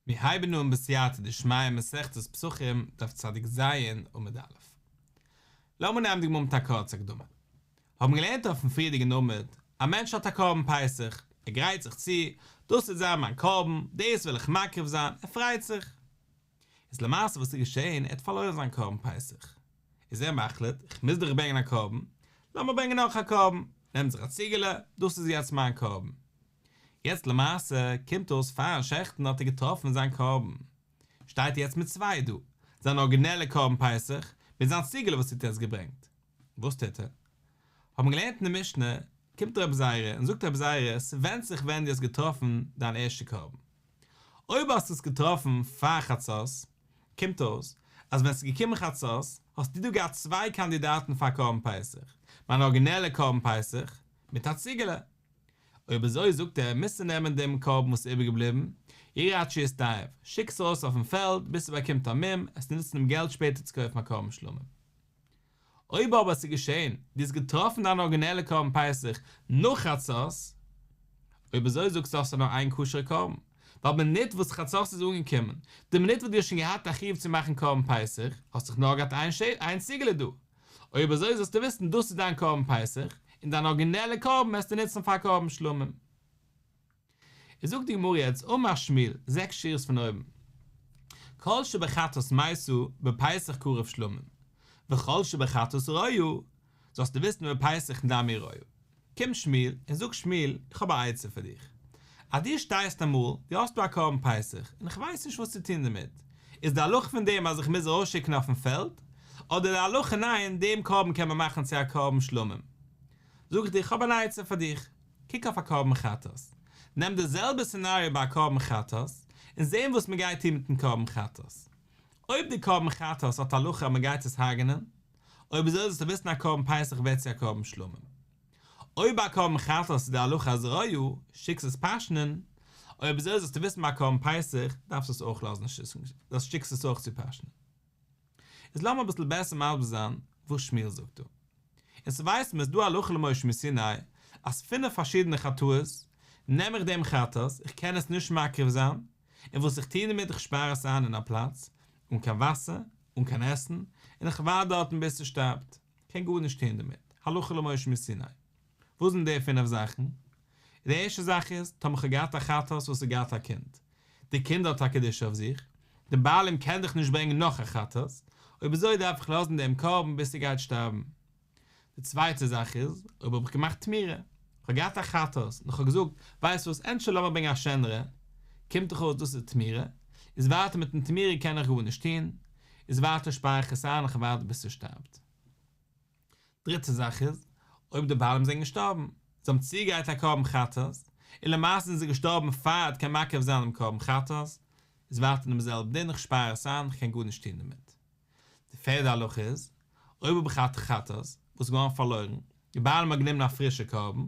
מיר הייבן אן בסייעתא דשמיא מסכת פסחים דף צדיק ז עמוד א'. לאמיר נעמען די גמרא מיט א קורצע הקדמה. האבן געלערנט אויפן פריערדיגן עמוד, א מענטש האט א קרבן פסח, ער גרייט זיך צו, דאס וועט זיין מיין קרבן, דאס וועל איך מקריב זיין, ער פרייט זיך. איז למעשה וואס איז געשען, ער האט פארלוירן זיין קרבן פסח. איז ער מחליט, איך מוז דאך ברענגען א קרבן, לאמיר ברענגען נאך א קרבן, נעמט זיך א ציגעלע, דאס איז יעצט מיין קרבן. יעצט למעשה קומט אויס פארן שעכטן האט ער געטראפן זיין קרבן, שטייט ער יעצט מיט צוויי דא, זיין ארגינעלע קרבן פסח, מיט זיין ציגעלע וואס ער האט יעצט געברענגט. וואס טוט ער? האט מען געלערנט אין די משנה, קומט רבי זירא און זאגט רבי זירא, ס'ווענדט זיך ווען דו האסט געטראפן דיין ערשטע קרבן. אויב האסטו עס געטראפן פאר חצות, קומט אויס אז ווען ס'איז געקומען חצות, האסטו דא געהאט צוויי קאנדידאטן פאר קרבן פסח, מיין ארגינעלע קרבן פסח, מיט א ציגעלע. אויב אזוי זאגט ער מוזטו נעמען דעם קרבן וואס איז איבערגעבליבן, ירעה עד שיסתאב, שיק עס ארויס אויפן פעלד ביז ס'באקומט א מום, עסט נוצן דעם געלט שפעטער צו קויפן א קרבן שלמים. אויב אבער עס איז געשען, דו האסט געטראפן דיין ארגינעלע קרבן פסח נאך חצות, אויב אזוי זאגסטו האסטו נאר איין כשר'ע קרבן, ווייל מינוט וואס חצות איז אנגעקומען, די מינוט וואס דו האסט שוין געהאט א חיוב צו מאכן קרבן פסח, האסט דאך נאר געהאט איין ציגעלע דא, אויב אזוי זאלסטו וויסן דאס איז דיין קרבן פסח, און דיין ארגינעלע קרבן וועסטו נוצן פאר קרבן שלמים. איז זאגט די גמרא יעצט אמר שמואל, זעקס שורות פון אויבן, כל שבחטאת מתה בפסח קרב שלמים, וכל שבחטאת רועה, זאלסטו וויסן בפסח נמי רועה. קומט שמואל און זאגט שמואל, איך האב א עצה פאר דיך. אז דו שטייסט אמאל, דו האסט דא א קרבן פסח, און איך ווייס נישט וואס צו טון דערמיט, איז די הלכה פון דעם אז איך מוז ארויסשיקן אויפן פעלד, אדער די הלכה ניין, דעם קרבן קען מען מאכן צו א קרבן שלמים. זאג איך דיר, איך האב אן עצה פאר דיך, קוק אויף א קרבן חטאת, נעם די זעלבע סינעריאו ביי א קרבן חטאת, און זען וואס מען גייט טון מיטן קרבן חטאת. אויב די קרבן חטאת האט הלכה אז מען גייט עס הרג'נען, אויב אזוי זאלסטו וויסן א קרבן פסח ווערט צו א קרבן שלמים. אויב ביי א קרבן חטאת איז די הלכה אז רועה, שיקסט עס פאשענען, אויב אזוי זאלסטו וויסן ביי א קרבן פסח דארפסטו עס אויך לאזן דאס שיקסט עס אויך צו פאשענען. איז לאמיר אביסל בעסער מסביר זיין וואס שמואל זאגט דא. אונז ווייסן מיר איז דא הלכה למשה מסיני אז פינף פארשידענע חטאות נעם איך דעם חטאת איך קען עס נישט מקריב זיין און וואס איך טוה דערמיט איך שפאר עס איין אין א פלאץ אן קיין וואסער אן קיין עסן און איך ווארט דארטן ביז ס'שטארבט קען גארנישט טוהן דערמיט הלכה למשה מסיני. וואס זענען די פינף זאכן? די ערשטע זאך איז, טאמער כ'האב געהאט א חטאת וואס האט געהאט א קינד, די קינד האט א קדושה אויף זיך, די בעלים קען דאך נישט ברענגען נאך א חטאת, אויב אזוי דארף איך לאזן דעם קרבן ביז ס'גייט שטארבן. די צווייטע זאך איז, אויב האב איך געמאכט תמורה, כ'האב געהאט א חטאת און כ'האב געזאגט, ווייסט וואס, ענדערש לאמיר ברענגען א שענערע, קומט דאך אויס דאס איז תמורה, איז ווייטער מיטן תמורה קען איך גארנישט טון, איז ווייטער שפאר איך עס איין און כ'ווארט ביז ס'שטארבט. דריטע זאך איז, אויב די בעלים זענען געשטארבן, זיי האבן צוגעגרייט א קרבן חטאת, און למעשה זענען זיי געשטארבן פאר ער קען מקריב זיין דעם קרבן חטאת, איז ווייטער דעם זעלבן דין, איך שפאר עס איין, איך קען גארנישט טון דערמיט. די פערדע הלכה איז, אויב האב איך א חטאת וואס איז געווארן פארלוירן, די בעלים האט גענומען א פרישע קרבן,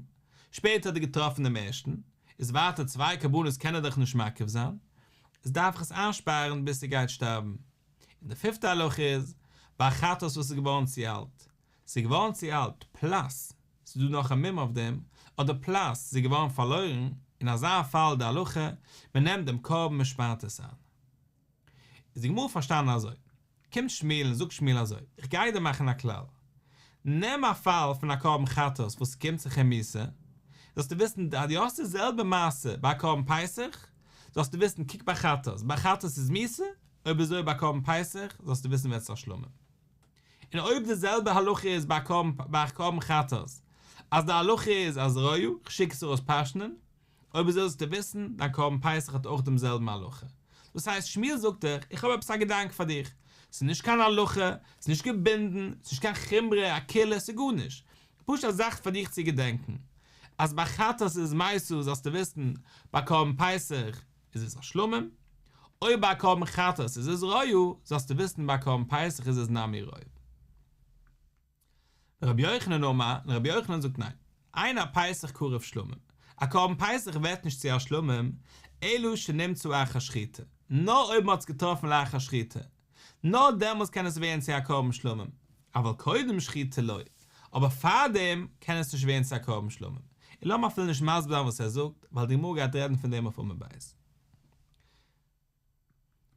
שפעטער האט ער געטראפן דעם ערשטן, איז ווייטער צוויי קרבנות קען ער דאך נישט מקריב זיין, איז דארף איך עס איינשפארן ביז ס'גייט שטארבן. און די פיפטע הלכה איז, ביי א חטאת וואס איז געווארן צו אלט, ס'איז געווארן צו אלט, פלאס ס'איז דא נאך א מום אויף דעם, אדער פלאס ס'איז געווארן פארלוירן, אין אזא פאל די הלכה, מען נעמט דעם קרבן מען שפארט עס איין. איז די גמרא פארשטאנען אזוי, קומט שמואל און זאגט שמואל אזוי, איך גיי דיר מאכן א כלל, נעם א פאל פון א קרבן חטאת וואס קומט זיך אים מיתה, זאלסטו וויסן אז דו האסט די זעלבע מעשה ביי א קרבן פסח, זאלסטו וויסן קוק ביי חטאת, ביי חטאת איז מיתה, אויב אזוי ביי קרבן פסח זאלסטו וויסן ווערט עס א שלמים. און אויב די זעלבע הלכה איז ביי קרבן ביי קרבן חטאת, אז די הלכה איז אז רועה, כ'שיק עס ארויס פאשענען, אויב אזוי זאלסטו וויסן, דיין קרבן פסח האט אויך דעם זעלבן הלכה. דאס הייסט שמואל זאגט דיך, איך האב עפעס א געדאנק פאר דיך, ס'איז נישט קיין הלכה, ס'איז נישט געבינדן, ס'איז נישט קיין חומרא, א קולא, ס'איז גארנישט. פשוט א זאך פאר דיך צו געדענקן, אז ביי חטאת איז מיתה זאלסטו וויסן, ביי קרבן פסח איז עס א שלמים, אויב ביי א קרבן חטאת איז עס רועה, זאלסטו וויסן ביי א קרבן פסח איז עס נמי רועה. רבי יוחנן אמר, און רבי יוחנן זאגט ניין, אין הפסח קרב שלמים, א קרבן פסח ווערט נישט צו א שלמים, אלא שנמצא אחר שחיטה, נאר אויב מען האט עס געטראפן לאחר שחיטה, נאר דעמאלס קען עס ווערן צו א קרבן שלמים, אבל קודם שחיטה לא, אבער פארדעם קען עס נישט ווערן צו א קרבן שלמים, און לאמיר אפילו נישט מסביר זיין וואס ער זאגט, ווייל די גמרא גייט רעדן פון דעם אויף עמוד ב'.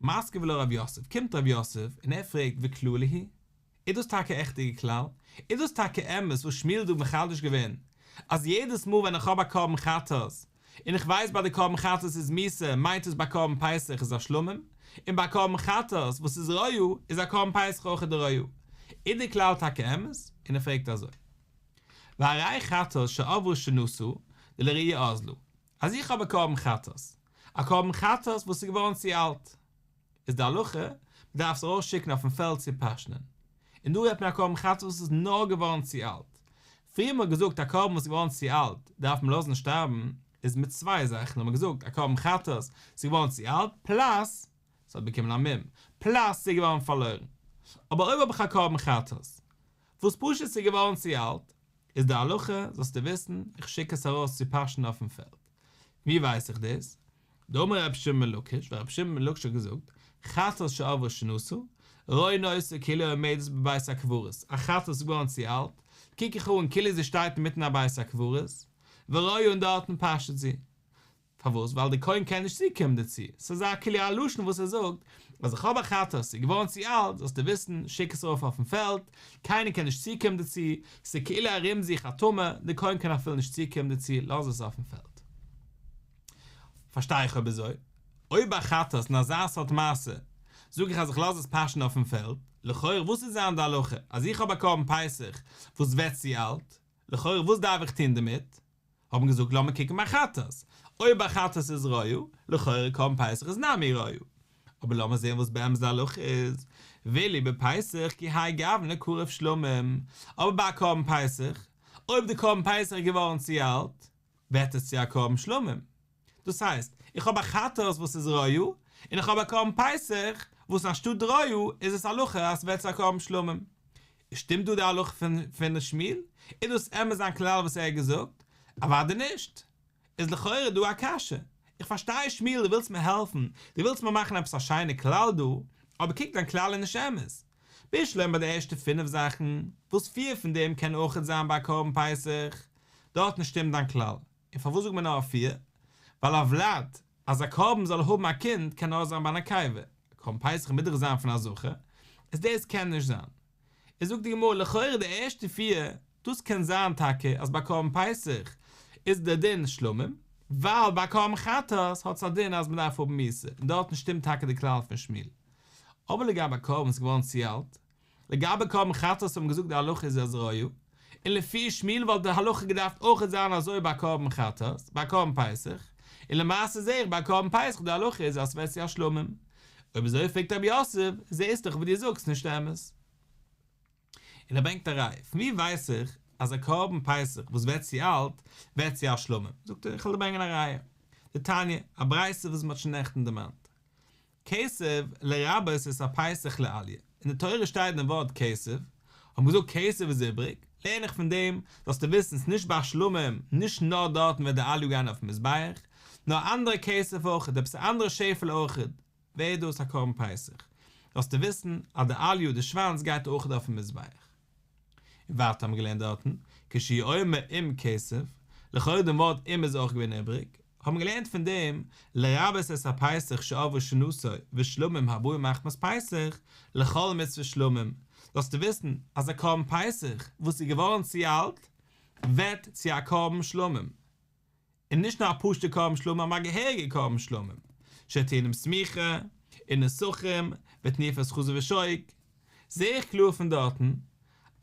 מתקיף לה רב יוסף, קומט רב יוסף און ער פרעגט וכללא הוא? איז דאס טאקע א עכטיגע כלל? איז דאס טאקע אמת וואס שמואל האט דא מחדש געווען אז יעדעס מאל ווען איך האב א קרבן חטאת און איך ווייס ביי די קרבן חטאת איז מיתה מיינט עס ביי קרבן פסח איז א שלמים און ביי קרבן חטאת וואס איז רועה איז א קרבן פסח אויך די רועה? איז די כלל טאקע אמת? און ער פרעגט אזוי והרי חטאת שעברה שנתה דלרעיה אזלא אז איך האב א קרבן חטאת, א קרבן חטאת וואס איז געווארן צו אלט, איז די הלכה, מען דארף עס ארויסשיקן אויפן פעלד צו פאשענען. און דא רעדט מען א קרבן חטאת וואס איז נאר געווארן צו אלט. פריער האט מען געזאגט א קרבן וואס איז געווארן צו אלט דארף מען לאזן שטארבן, איז מיט צוויי זאכן האט מען געזאגט א קרבן חטאת ס'איז געווארן צו אלט פלאס ס'האט באקומען א מום, פלאס ס'איז געווארן פארלוירן. אבער אויב האב איך א קרבן חטאת וואס פשוט ס'איז געווארן צו אלט, איז די הלכה, זאלסטו וויסן, איך שיק עס ארויס צו פאשען אויפן פעלד. ווי ווייס איך דאס? דאמר רבי שמעון בן לקיש, ווייל רבי שמעון בן לקיש האט געזאגט, חטאת שעברה שנתה, רואין אותה כאילו עומדת בבית הקברות, א חטאת איז געווארן צו אלט, קוק איך אן כאילו זי שטייט אינמיטן א בית הקברות, ורועה און דארטן פאשעט זי. פארוואס? ווייל די כהן קען נישט צוקומען דערצו, ס'איז אזא כאילו א לשון וואס ער זאגט, אז איך האב א חטאת, ס'איז געווארן צו אלט, זאלסטו וויסן, שיק עס ארויף אויפן פעלד, קיינער קען נישט צוקומען דערצו, ס'איז כאילו ארום זיך א טומאה, די כהן קען אפילו נישט צוקומען דערצו, לאז עס אויפן פעלד. פארשטיי איך אויב אזוי, אויב ביי חטאת אין אזא סארט מעשה, זאג איך אז איך לאז עס פאשען אויפן פעלד, לכאורה וואס איז זיין די הלכה, אז איך האב א קרבן פסח וואס ווערט צו אלט, לכאורה וואס דארף איך טון דערמיט? האט מען געזאגט לאמיר קוקן ביי חטאת, אויב ביי חטאת איז רועה, לכאורה קרבן פסח איז נמי רועה. אבער לאמיר זען וואס באמת די הלכה איז, ואילו בפסח כי האי גוונא קריב שלמים, אבער ביי א קרבן פסח, אויב די קרבן פסח איז געווארן צו אלט, ווערט עס צו א קרבן שלמים. דאס הייסט, איך האב א חטאת וואס איז רועה, און איך האב א קרבן פסח וואס אנשטאט רועה איז עס הלכה אז ס'ווערט צו א קרבן שלמים. שטימט דא די הלכה פון שמואל? איז דאס אמת זיין כלל וואס ער האט געזאגט? אוודאי נישט! איז לכאורה דא א קשיא. איך פארשטיי שמואל דו ווילסט מיר העלפן, דו ווילסט מיר מאכן עפעס א שיינע כלל דא, אבער קוק דיין כלל איז נישט אמת. בשלמא ביי די ערשטע פינף זאכן, וואס פיר פון דעם קען אויכעט זיין ביי א קרבן פסח, דארטן שטימט דיין כלל. און פארוואס זאגט מען נאר פיר? ווייל א ולד, אז א קרבן זאל האבן א קינד קען נאר זיין ביי א נקבה, א קרבן פסח מוז דאך זיין פון א זכר, איז דאס קען נישט זיין. איז זאגט די גמרא לכאורה די ערשטע פיר, דאס קען זיין טאקע אז ביי קרבן פסח איז דער דין שלמים, ווייל ביי קרבן חטאת האט עס א דין אז מען דארף האבן מיתה, און דארטן שטימט טאקע די כלל פון שמואל. אבער לגבי א קרבן וואס איז געווארן צו אלט, לגבי קרבן חטאת האט מען געזאגט די הלכה איז אז רועה, און לפי שמואל וואלט די הלכה געדארפט אויכעט זיין אזוי ביי קרבן חטאת, ביי קרבן פסח, און למעשה זעה איך ביי קרבן פסח די הלכה איז אז ס'ווערט צו א שלמים. אויב אזוי פרעגט רב יוסף, זעהסט דאך וואס דו זאגסט נישט אמת. און ער ברענגט א ראיה, פון ווי ווייס איך אז א קרבן פסח וואס ווערט צו אלט ווערט צו א שלמים? זאגט ער, איך וועל דיר ברענגען א ראיה, דתניא, א ברייתא וואס מ'האט שוין נעכטן דערמאנט, כשב לרבות את הפסח לאליה, אין די תורה שטייט דעם ווארט כשב, האט מען געזאגט כשב איז איבריג, לערן איך פון דעם, זאלסטו וויסן ס'איז נישט ביי שלמים, נישט נאר דארטן וועט די אליה גיין אויפן מזבח, נאר אנדערע כשב אויכעט, עפעס א אנדערע שעפעלע אויכעט, ווערט דאס א קרבן פסח, זאלסטו וויסן אז די אליה, די שוואנץ גייט אויכעט אויפן מזבח. און ווייטער האבן מיר געלערנט דארטן, כשהוא אומר עם כשב, לכאורה דעם ווארט עם איז אויך געווען איבריג, האבן מיר געלערנט פון דעם, לרבות את הפסח שעברה שנתו ושלמים הבאים מחמת פסח, לכל מצוות שלמים, זאלסטו וויסן אז א קרבן פסח וואס איז געווארן צו אלט, ווערט צו א קרבן שלמים. און נישט נאר א פשוט'ע קרבן שלמים נאר א געהעריגע קרבן שלמים, שטעונים סמיכה, און נסכים, ותנופת חזה ושוק, זעה איך קלאר פון דארטן,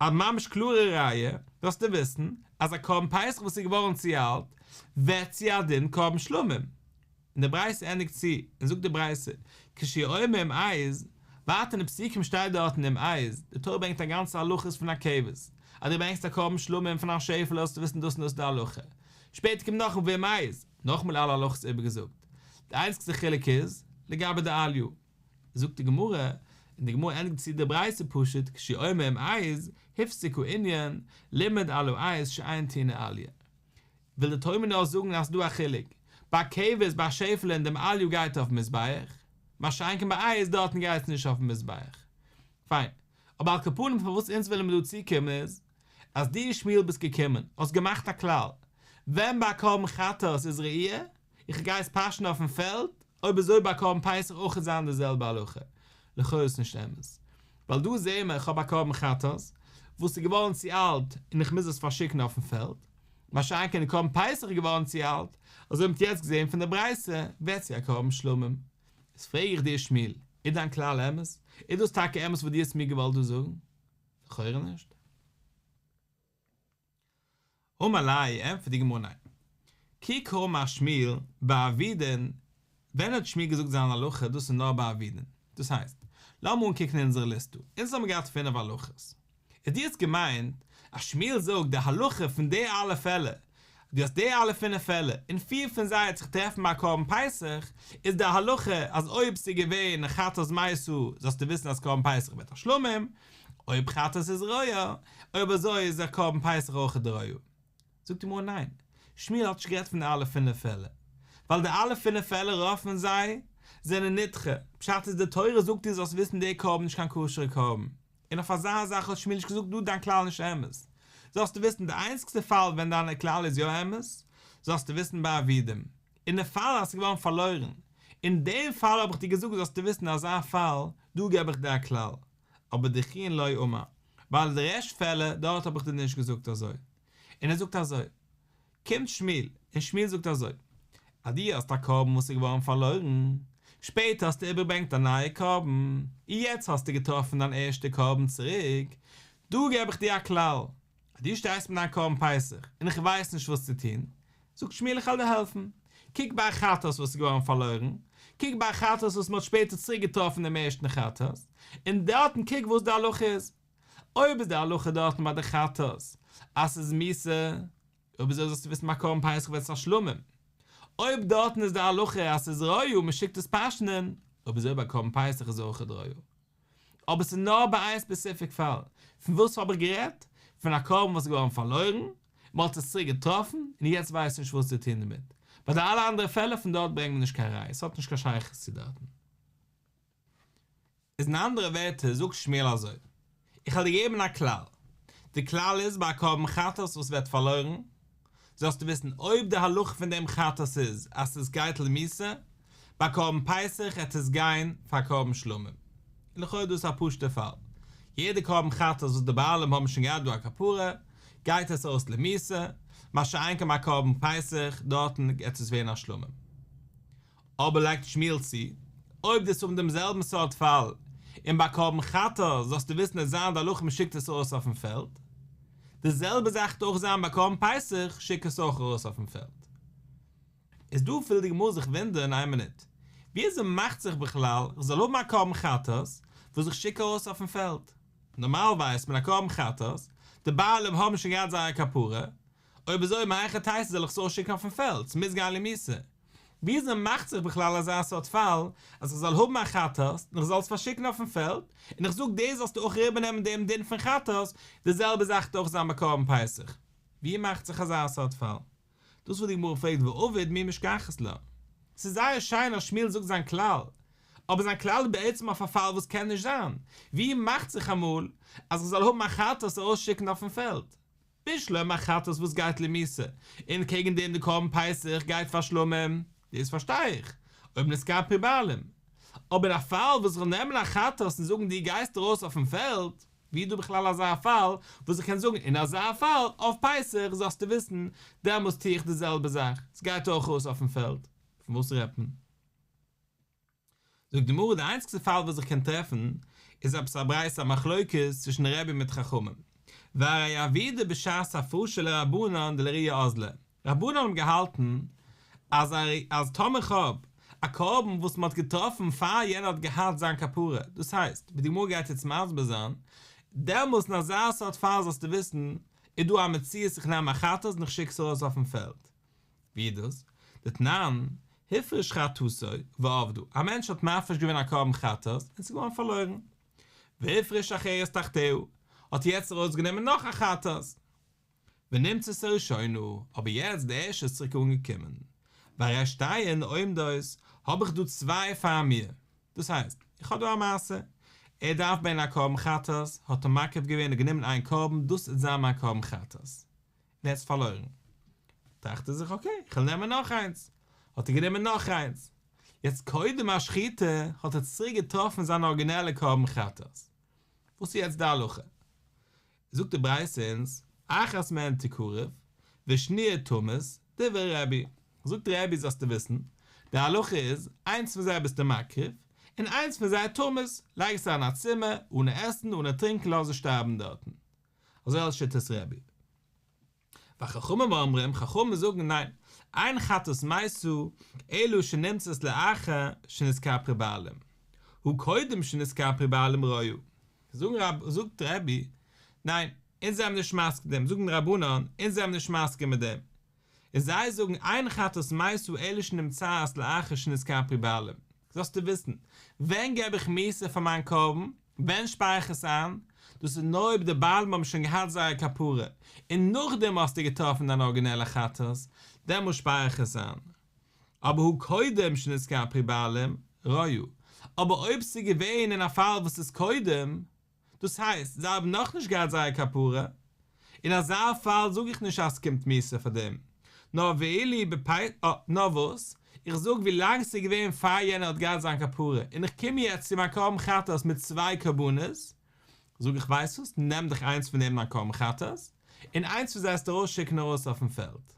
א ממש קלארע ראיה, זאלסטו וויסן, אז א קרבן פסח וואס איז געווארן צו אלט, ווערט צו א דין קרבן שלמים. און די ברייתא ענדיגט צו, און זאגט די ברייתא, כשהוא אומר עם עז, ווייטער אין די פסוקים שטייט דארטן עם עז, די תורה ברענגט א גאנצע הלכות פון א כבש, אז דו ברענגסט א קרבן שלמים פון א שעפעלע זאלסטו וויסן דאס און דאס איז די הלכה, שפעטער קומט נאכאמאל ועם עז, נאכאמאל אלע הלכות איבערגעזאגט, די איינציגסטע חילוק איז לגבי די אליה. זאגט די גמרא, און די גמרא ענדיגט צו די ברייתא פשוט כשהוא אומר עם עז, הפסיק הענין, לימד על העז שאין טעונה אליה. וויל די תורה מיר נאר זאגן אז ס'דא א חילוק, ביי כבש ביי א שעפעלע אין דעם אליה גייט אויפן מזבח, מה שאין כן ביי עז דארטן גייט עס נישט אויפן מזבח. פיין. אבער על כל פנים פארוואס אונז ווילן מיר דא צוקומען איז, אז דו שמואל ביסט געקומען, האסט געמאכט א כלל, ווען ביי א קרבן חטאת איז רעי', איך גיי עס פאשן אויפן פעלד, אויב אזוי ביי קרבן פסח אויך זיין די זעלבע הלכה. לכאו' איז נישט אמת. ווייל דא זעהן מיר איך האב א קרבן חטאת וואס איז געווארן צו אלט און איך מוז עס פארשיקן אויפן פעלד. מה שאין כן די קרבן פסח איז געווארן צו אלט, אזוי האט מען יעצט געזעהן פון די ברייתא, ווערט צו א קרבן שלמים. איז פרעג איך דיר שמואל, איז דיין כלל אמת? איז דאס טאקע אמת וואס דו האסט מיר געוואלט דא זאגן? לכאורה נישט. אמר ליה, ענטפערט די גמרא ניין. כי קאמר שמואל באבידין, ווען האט שמואל געזאגט זיין הלכה דאס איז נאר באבידין? דאס הייסט, לאמיר אנקוקן אונזערע ליסט דא, אונז האבן געהאט פינף הלכות, איז דו האסט געמיינט אז שמואל זאגט די הלכה פון די אלע פעלער, דו האסט די אלע פינף פעלער, און פיר פון זיי וועט זיך טרעפן ביי א קרבן פסח, איז די הלכה אז אויב ס'איז געווען חטאת מתה זאלסטו וויסן אז קרבן פסח ווערט א שלמים, אויב חטאת איז רועה, אויב אזוי איז א קרבן פסח אויך די רועה. זאגט די גמרא ניין, שמואל האט נישט גערעדט פון די אלע פינף פעלער, ווייל די אלע פינף פעלער רוב פון זיי זענען נדחה, פשט איז די תורה זאגט דיר זאלסט וויסן דער קרבן איז נישט קיין כשר'ע קרבן, און אויף אזא זאך האט שמואל נישט געזאגט דא דיין כלל נישט אמת, זאלסטו וויסן די איינציגסטע פאל ווען דיין כלל איז יא אמת, זאלסטו וויסן ביי אבידים, אין די פאל אז ס'איז געווארן פארלוירן, אין דעם פאל האב איך דיר געזאגט זאלסטו וויסן אזא פאל, דא געב איך דיר א כלל, אבער דחויין לא אמר, ווייל די רעשט פעלער דארט האב איך דיר נישט געזאגט אזוי. און ער זאגט אזוי, קומט שמואל, און שמואל זאגט אזוי, אז דו האסט א קרבן וואס איז געווארן פארלוירן, שפעטער האסטו איבערגעברענגט א נייע קרבן, און יעצט האסטו געטראפן דיין ערשטע קרבן צוריק, דא געב איך דיר א כלל, אז דו שטייסט מיט דיין קרבן פסח, און איך ווייס נישט וואס צו טון, זאגט שמואל איך וועל דיר העלפן, קוק ביי א חטאת וואס איז געווארן פארלוירן, קוק ביי א חטאת וואס מען האט שפעטער צוריק געטראפן דעם ערשטן חטאת, און דארטן קוק וואס די הלכה איז. אויב איז די הלכה דארטן ביי די חטאת אז ס'איז מיתה, אויב אזוי זאלסטו וויסן ביי קרבן פסח ווערט עס א שלמים. אויב דארטן איז די הלכה אז ס'איז רועה מ'שיקט עס פאשענען, אויב אזוי ביי קרבן פסח איז אויכעט רועה. אבער ס'איז נאר ביי איין ספעסיפיק פאל. פון וואס האב איך גערעדט? פון א קרבן וואס איז געווארן פארלוירן, מ'האט עס צוריק געטראפן, און יעצט ווייס נישט וואס צו טון דערמיט. ביי די אלע אנדערע פעלער פון דארט ברענגט מען נישט קיין ראיה, ס'האט נישט קיין שייכות צו דארטן. איז אין אנדערע ווערטער זאגט שמואל אזוי, איך וועל דיר געבן א כלל, די כלל איז ביי א קרבן חטאת וואס ווערט פארלוירן, זאלסטו וויסן אויב די הלכה פון דעם חטאת איז אז עס גייט למיתה, ביי קרבן פסח עט עס גיין פאר קרבן שלמים. און לכאו' איז דאס א פשוט'ע פאל, יעדע קרבן חטאת וואס די בעלים האבן שוין געהאט דא א כפרה, גייט עס אויס למיתה, מה שאין כן ביי קרבן פסח, דארטן גייט עס ווערן א שלמים. אבער לייגט שמואל צו, אויב דו וועסט האבן דעם זעלבן סארט פאל, און ביי קרבן חטאת זאלסטו וויסן עט זיין די הלכה מ'שיקט עס ארויס אויפן פעלד, די זעלבע זאך וועט אויך זיין ביי קרבן פסח, שיק עס אויך ארויס אויפן פעלד. איז דא וויל די גמרא זיך וואונדערן איין מינוט, ווי אזוי מאכט זיך בכלל איך זאל האבן א קרבן חטאת וואס איך שיק ארויס אויפן פעלד? נארמאל ווייסט מען א קרבן חטאת, די בעלים האבן שוין געהאט זייער כפרה, אויב אזוי מהיכי תיתי זאל איך עס אויסשיקן אויפן פעלד, ס'מוז גיין למיתה. וויאזוי מאכט זיך בכלל אזא סארט פאל אז איך זאל האבן א חטאת און איך זאל עס פארשיקן אויפן פעלד, און איך זאג דיר זאלסטו אויך אריבערנעמען דעם דין פון חטאת, די זעלבע זאך וועט אויך זיין ביי קרבן פסח. ווי מאכט זיך אזא סארט פאל? דאס וואס די גמרא פרעגט ואביד מי משכחת לה. ס'איז זייער שיין אז שמואל זאגט זיין כלל, אבער זיין כלל איז בעצם אויף א פאל וואס קען נישט זיין. ווי מאכט זיך אמאל אז איך זאל האבן א חטאת ארויסשיקן אויפן פעלד? בשלמא א חטאת וואס גייט למיתה, און קעגן דעם די קרבן פסח גייט פאר שלמים, דאס פארשטיי איך, אויב נתכפרו בעלים. אבער אין א פאל וואס איך זאל נעמען א חטאת און זאגן דו גייסט ארויס אויפן פעלד, ווי איז דא בכלל אזא פאל וואס איך קען זאגן אין אזא פאל אויף פסח זאלסטו וויסן דעמאלס טו איך די זעלבע זאך, ס'גייט אויך ארויס אויפן פעלד, פון וואס רעדט מען? זאגט די גמרא די איינציגסטע פאל וואס איך קען טרעפן איז עפעס א ברייתא א מחלוקת צווישן רבי מיט חכמים, והרי אבידה בשעת הפרשה לרבנן דלראייה אזלא, רבנן האבן געהאלטן אז אז טאמער כ'האב א קרבן וואס מ'האט געטראפן פאר יענער האט געהאט זיין כפרה, דאס הייסט ווי די גמרא גייט יעצט מסביר זיין, דעמאלס אין אזא סארט פאל זאלסטו וויסן איז דא א מציאות איך נעם א חטאת און איך שיק עס ארויס אויפן פעלד. ווי איז דאס? דתנן, הפריש חטאתו ואבדה, א מענטש האט מפריש געווען א קרבן חטאת און ס'איז געווארן פארלוירן. והפריש אחרת תחתיה, האט יעצט ארויסגענומען נאך א חטאת. ונמצאת הראשונה, אבער יעצט די ערשטע איז צוריק אנגעקומען. והרי שתיהן עומדות, האב איך דא צוויי פאר מיר. דאס הייסט, איך האב דא א מעשה, ער דארף ברענגען א קרבן חטאת, האט ער מקריב געווען און גענומען איין קרבן, דאס וועט זיין מיין קרבן חטאת. און ער האט עס פארלוירן. טראכט ער זיך, אקעי, איך וועל נעמען נאך איינס. האט ער גענומען נאך איינס. יעצט קודם השחיטה האט ער צוריק געטראפן זיין ארגינעלע קרבן חטאת. וואס איז יעצט די הלכה? זאגט די ברייתא אונז, אחת מהן תקרב, ושניה תמות, דברי רבי. זאגט רבי זאלסטו וויסן, די הלכה איז, איינס פון זיי ביסטו מקריב, און איינס פון זיי תמות, לייג עס אריין א צימער, אנע עסן, אנע טרינקען, לאז עס שטארבן דארטן. אזוי האלט שיטת רבי. וחכמים אומרים, חכמים זאגן ניין, אין חטאת מתה, אלא שנמצאת לאחר שנתכפרו בעלים. הא קודם שנתכפרו בעלים רואה. זאגט רבי, ניין, אונז זעמיר נישט מסכים דעם, זאגן רבנן, אונז זעמיר נישט מסכים מיט דעם. און זיי זאגן אין חטאת מתה אלא שנמצאת לאחר שנתכפרו בעלים. זאלסטו וויסן, ווען געב איך מיתה פאר מיין קרבן, ווען שפאר איך עס איין, דאס איז נאר אויב די בעלים האבן שוין געהאט זייער כפרה, און נאכדעם האסטו געטראפן דיין ארגינעלע חטאת, דעמאלט שפאר איך עס איין. אבער הא קודם שנתכפרו בעלים, רואה. אבער אויב ס'איז געווען אין א פאל וואס איז קודם, דאס הייסט, זיי האבן נאכנישט געהאט זייער כפרה, אין אזא פאל זאג איך נישט אז ס'קומט מיתה פאר דעם, נאר ואילו בפ א, נאר וואס, איך זאג ווילאנג ס'איז געווען פאר יענער האט געהאט זיין כפרה, און איך קום יעצט צו מיין קרבן חטאת מיט צוויי קרבנות, זאג איך ווייסט וואס, נעם דיך איינס פון דעם דיין קרבן חטאת, און איינס פון זיי זאלסטו ארויסשיקן ארויס אויפן פעלד.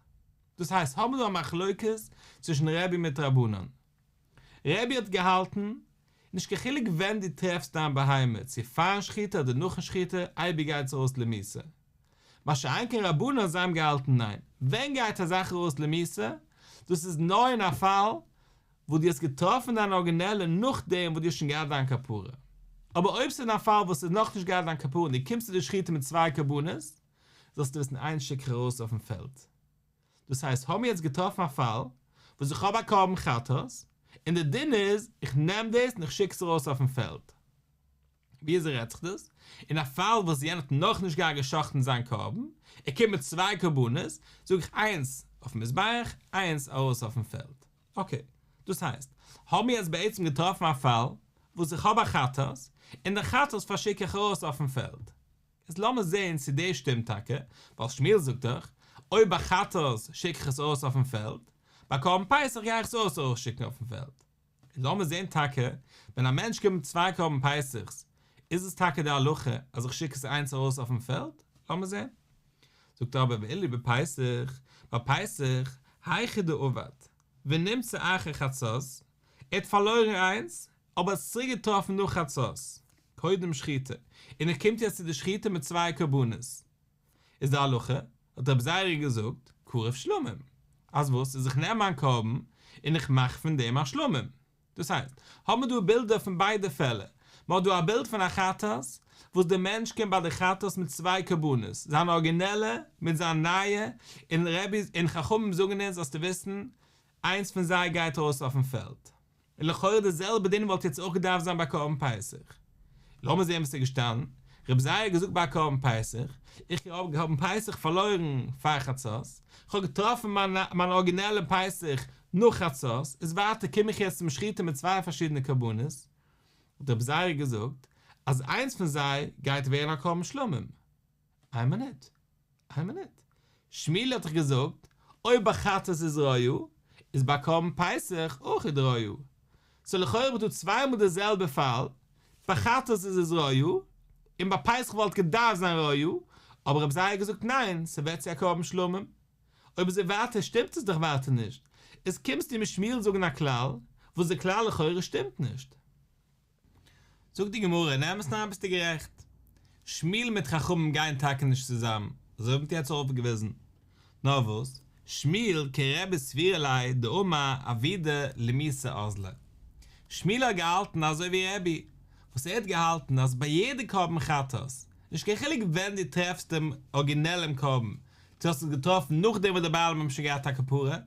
דאס הייסט, האבן מיר דא א מחלוקת צווישן רבי מיט רבנן. רבי האט געהאלטן, נישט קיין חילוק ווען דו טרעפסט דיין בהמה, צו פארן שחיטה אדער נאכן שחיטה, אייביג גייט עס ארויס למיתה. מה שאין כן רבנן זיי האבן געהאלטן ניין, ווען גייט א זאך ארויס למיתה? דאס איז נאר אין א פאל וואס דו האסט געטראפן דיין ארגינעלע נאכדעם וואס דו האסט שוין געהאט דיין כפרה. אבער אויב ס'איז אין א פאל וואס ס'איז נאכנישט געהאט דיין כפרה און דו קומסט צו די שחיטה מיט צוויי קרבנות, זאלסטו וויסן איינס שיק איך ארויס אויפן פעלד. דאס הייסט האבן מיר יעצט געטראפן א פאל וואס איך האב א קרבן חטאת, און די דין איז איך נעם דאס און איך שיק עס ארויס אויפן פעלד. ווי אזוי רעדט זיך דאס? אין א פאל וואס יענער האט נאכנישט געהאט גע'שחט'ן זיין קרבן, ער קומט מיט צוויי קרבנות, זאג איך איינס אויפן מזבח, איינס ארויס אויפן פעלד. אקעי, דאס הייסט, האבן מיר יעצט בעצם געטראפן א פאל וואס איך האב א חטאת, און די חטאת פארשיק איך ארויס אויפן פעלד. איז לאמיר זעהן צו דאס שטימט טאקע, ווייל שמואל זאגט דאך, אויב ביי חטאת שיק איך עס ארויס אויפן פעלד, ביי קרבן פסח גיי איך עס אויך ארויסשיקן אויפן פעלד. און לאמיר זעהן טאקע, ווען א מענטש קומט מיט צוויי קרבן פסח'ס, איז עס טאקע די הלכה אז איך שיק עס איינס ארויס אויפן פעלד? לאמיר זעהן. זאגט ער אבער ואילו בפסח, ביי פסח, היכא דאבד, ונמצא אחר חצות, ער האט פארלוירן איינס, אבער עס צוריק געטראפן נאך חצות, קודם שחיטה, און ער קומט יעצט צו די שחיטה מיט צוויי קרבנות, איז די הלכה, האט רבי זירא געזאגט, קרב שלמים, אז וואס, איז איך נעם מיין קרבן און איך מאך פון דעם א שלמים, דאס הייסט, האבן מיר דא בילדער פון ביידע פעלער, מען האט דא א בילד פון א חטאת, וואס דער מענטש קומט ביי די חטאת מיט צוויי קרבנות, זיין ארגינעלע מיט זיין נייע, און רבי און חכמים זאגן אונז זאלסטו וויסן, איינס פון זיי גייט ארויס אויפן פעלד. און לכאורה די זעלבע דין וואלט יעצט אויך געדארפט זיין ביי קרבן פסח. לאמיר זען וואס איז געשטאנען, רבי זירא האט געזאגט ביי קרבן פסח, איך האב קרבן פסח פארלוירן פאר חצות, איך האב געטראפן מיין מיין ארגינעלע פסח נאך חצות, איז ווייטער קום איך יעצט צום שחיטה מיט צוויי פארשידענע קרבנות, האט רבי זירא געזאגט אז איינס פון זיי גייט ווערן א קרבן שלמים. איין מינוט, איין מינוט, שמואל האט דאך געזאגט, אויב ביי חטאת איז רואה, איז ביי קרבן פסח אויך איז רואה. סאו לכאורה האב איך דא צוויי מאל די זעלבע פאל, ביי חטאת איז עס רואה, און ביי פסח וואלט געדארפט זיין רואה, אבער רבי זירא האט געזאגט ניין, ס'ווערט צו א קרבן שלמים. אויב אזוי ווייטער שטימט עס דאך ווייטער נישט, איז קומסטו מיר שמואל זאגן א כלל, וואס די כלל לכאורה שטימט נישט. זאגט די גמרא, אין אמת'ן אריין ביסטו גערעכט, שמואל מיט חכמים גייען טאקע נישט צוזאמען, אזוי האט מען יעצט אויפגעוויזן, נאר וואס, שמואל כרבי סבירא ליה דאמר אבידה למיתה אזלא. שמואל האט געהאלטן אזוי ווי רבי, וואס ער האט געהאלטן אז ביי יעדע קרבן חטאת, נישט קיין חילוק ווען דו טרעפסט דעם ארגינעלעם קרבן, צו האסט עס געטראפן נאכדעם וואס די בעלים האבן שוין געהאט א כפרה,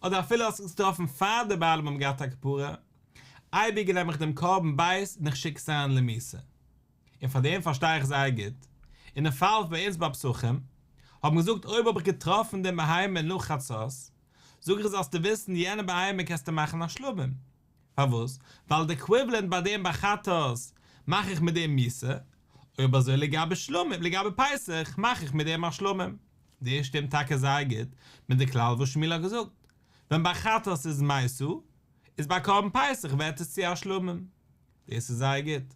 אדער אפילו האסט עס געטראפן פאר די בעלים האבן געהאט א כפרה, אייביג נעם איך דעם קרבן ב' און איך שיק עס אריין למיתה. און פאר דעם פארשטיי איך זייער גוט, אין די פאל ביי אונז ביי פסחים, האט מען געזאגט אויב האב איך געטראפן דעם בהמה נאך חצות, זאג איך זאלסטו וויסן יענע בהמה קענסטו מאכן א שלמים. פארוואס? ווייל די עקוויוועלענט ביי דעם ביי חטאת מאך איך מיט דעם מיתה, אויב אזוי לגבי שלמים, לגבי פסח מאך איך מיט דעם א שלמים. דאס שטימט טאקע זייער גוט מיט די כלל וואס שמואל האט געזאגט, ווען ביי חטאת איז מתה. איז ביי קרבן פסח ווערט עס צו א שלמים. דאס איז זייער גוט.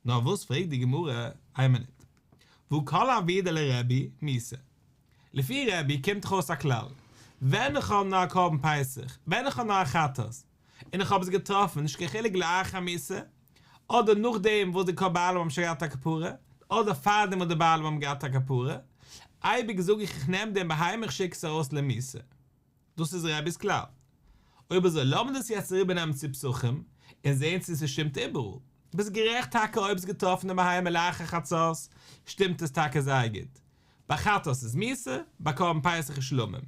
נאר וואס פרעגט די גמרא, איין מינוט, והא כל אבידה לרבי מיתה. לפי רבי קומט דאך אויס א כלל, ווען איך האב נאר א קרבן פסח, ווען איך האב נאר א חטאת, און איך האב עס געטראפן, נישט קיין חילוק לאחר מיתה, אדער נאכדעם וואס די בעלים האבן שוין געהאט א כפרה, אדער פארדעם וואס די בעלים האבן געהאט א כפרה, אייביג זאג איך איך נעם דעם בהמה איך שיק עס ארויס למיתה. דאס איז רבי'ס כלל. אויב אזוי לאמיר דאס יעצט אריבערנעמען צו פסחים און זען צו ס'שטימט איבעראל. ביסט גערעכט טאקע אויב האסט געטראפן די בהמה לאחר חצות שטימט עס טאקע זייער גוט. ביי חטאת איז מיתה, ביי קרבן פסח איז שלמים.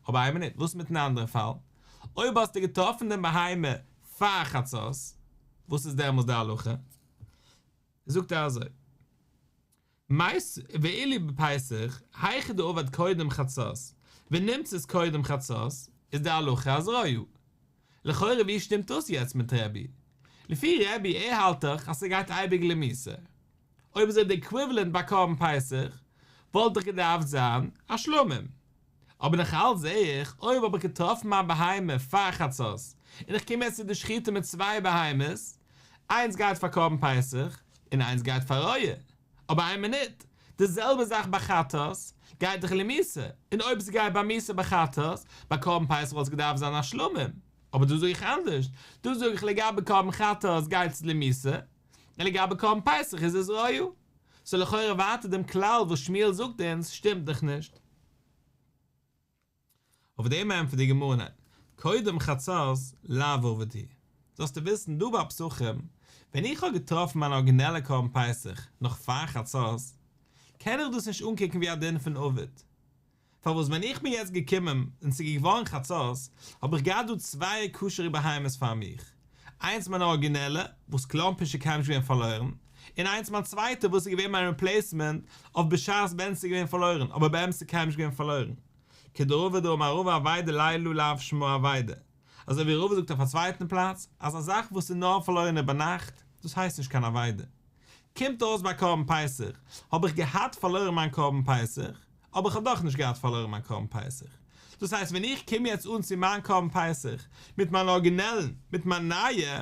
אבער איין מינוט, וואס מיטן אנדערן פאל? אויב האסטו געטראפן דעם בהמה פאר חצות, וואס איז דעמאלס די הלכה? זאגט ער אזוי. מיתיבי, ואילו בפסח, היכא דאבד קודם חצות, ונמצאת קודם חצות, איז די הלכה אז רואה. לכאורה ווי שטימט דאס יעצט מיט רבי? לפי רבי ער האלט דאך אז ס'גייט אייביג למיתה. אויב אזוי די עקוויוועלענט ביי קרבן פסח וואלט דאך געדארפט זיין א שלמים. אבער נאך אלץ זעה איך, אויב האב איך געטראפן מיין בהמה פאר חצות, און איך קום יעצט צו די שחיטה מיט צוויי בהמות, איינס גייט פאר קרבן פסח, און איינס גייט פאר רואה. אבער איין מינוט, די זעלבע זאך ביי חטאת, גייט דאך למיתה, און אויב ס'גייט ביי מיתה ביי חטאת, ביי קרבן פסח וואלט עס געדארפט זיין א שלמים, אבער דא זאג איך אנדערש, דא זאג איך לגבי קרבן חטאת גייט עס למיתה, און לגבי קרבן פסח איז עס רואה. סאו לכאורה ווייטער דעם כלל וואס שמואל זאגט אונז שטימט דאך נישט. אויף דעם ענטפערט די גמרא ניין, קודם חצות לאו אבד הוא. זאלסטו וויסן דא ביי פסחים, ווען איך האב געטראפן מיין ארגינעלע קרבן פסח נאך פאר חצות, קען איך דאס נישט אנקוקן ווי א דין פון אבד. פארוואס ווען איך בין יעצט געקומען און ס'איז געווארן חצות, האב איך געהאט דא צוויי כשר'ע בהמות פאר מיך, איינס מיין ארגינעלע, וואס כלומרשט איז קיינמאל נישט געווען פארלוירן, און איינס מיין צווייטע וואס איז געווען מיין ריפלעיסמענט אויף בשעת ווען ס'איז געווען פארלוירן, אבער באמת איז קיינמאל נישט געווען פארלוירן. כדרבא דאמר רבא אבידה ליליא לאו שמה אבידה, אזוי ווי רבא זאגט אויף א צווייטן פלאץ, אז א זאך וואס איז נאר פארלוירן איבערנאכט, דאס הייסט נישט קיין אבידה. קומט אויס ביי קרבן פסח, האב איך געהאט פארלוירן מיין קרבן פסח, אבער איך האב דאך נישט געהאט פארלוירן מיין קרבן פסח. דאס הייסט ווען איך קום יעצט אן צו מיין קרבן פסח, מיט מיין ארגינעלן, מיט מיין נייע,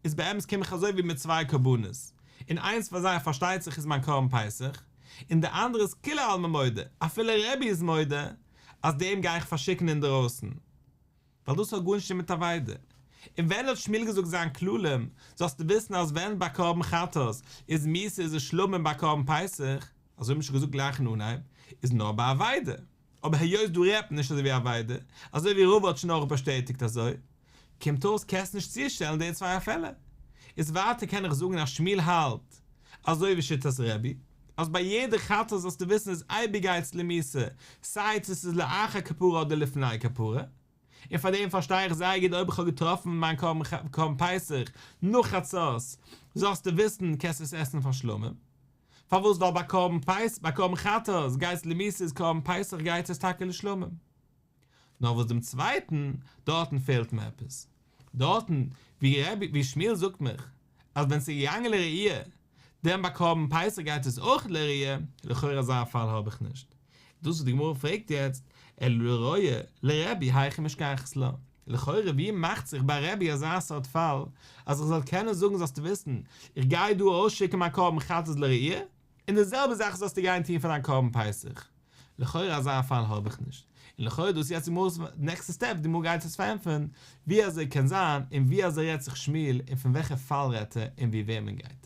איז באמת קום איך אזוי ווי מיט צוויי קרבנות, און איינס פון זיי פארשטייט זיך איז מיין קרבן פסח, און די אנדערע איז כולי עלמא מודה, אפילו רבי איז מודה, אז דעם גיי איך פארשיקן אינדערויסן. ווייל דאס האט גארנישט מיט אבידה. און ווען האט שמואל געזאגט זיין כללים, זאלסטו וויסן אז ווען ביי קרבן חטאת איז מיתה איז עס שלמים ביי קרבן פסח, אזוי האט מען שוין געזאגט גלייך אין אנהייב, איז נאר ביי אבידה. אבער היות דא רעדט מען נישט אזוי ווי אבידה, אזוי ווי רבא האט שוין אויך באשטעטיגט אזוי, קומט אויס קענסט נישט צושטעלן די צוויי פעלער. איז ווייטער קען איך זאגן אז שמואל האלט אזוי ווי שיטת רבי, אז ביי יעדע חטאת זאלסטו וויסן איז אייביג גייטס למיתה, סיי צו ס'איז לאחר כפרה אדער לפני כפרה, און פאר דעם פארשטיי איך זייער גוט אויב איך האב געטראפן מיין קרבן פסח נאך חצות, זאלסטו וויסן קענסט עס עסן פאר שלמים. פארוואס ווייל ביי קרבן פסח ביי קרבן חטאת גייטס למיתה איז קרבן פסח גייט עס טאקע לשלמים. נאר וואס דעם צווייטן, דארטן פעלט מיר עפעס. דארטן ווי רבי ווי שמואל זאגט מיך אז ווען ס'איז געגאנגען לראיה, דען ביי קרבן פסח גייט עס אויך לראיה, לכאורה אזא פאל האב איך נישט. דאס וואס די גמרא פרעגט יעצט, אלא לרועה, לרבי היכי משכחת לה, לכאורה ווי מאכט זיך ביי רבי אזא סארט פאל, אז איך זאל קענען זאגן זאלסטו וויסן, איך גיי דא אויסשיקן מיין קרבן חטאת לראיה, און די זעלבע זאך זאלסטו גיין טון פאר דיין קרבן פסח. לכאורה אזא פאל האב איך נישט, און לכאורה דאס יעצט די גמרא'ס נעקסטע סטעפ, די גמרא גייט עס פארענטפערן, ווי אזוי קען זיין, און ווי אזוי רעדט זיך שמואל, און פון וועלכע פאל רעדט ער, און ווי וועמען גייט ער.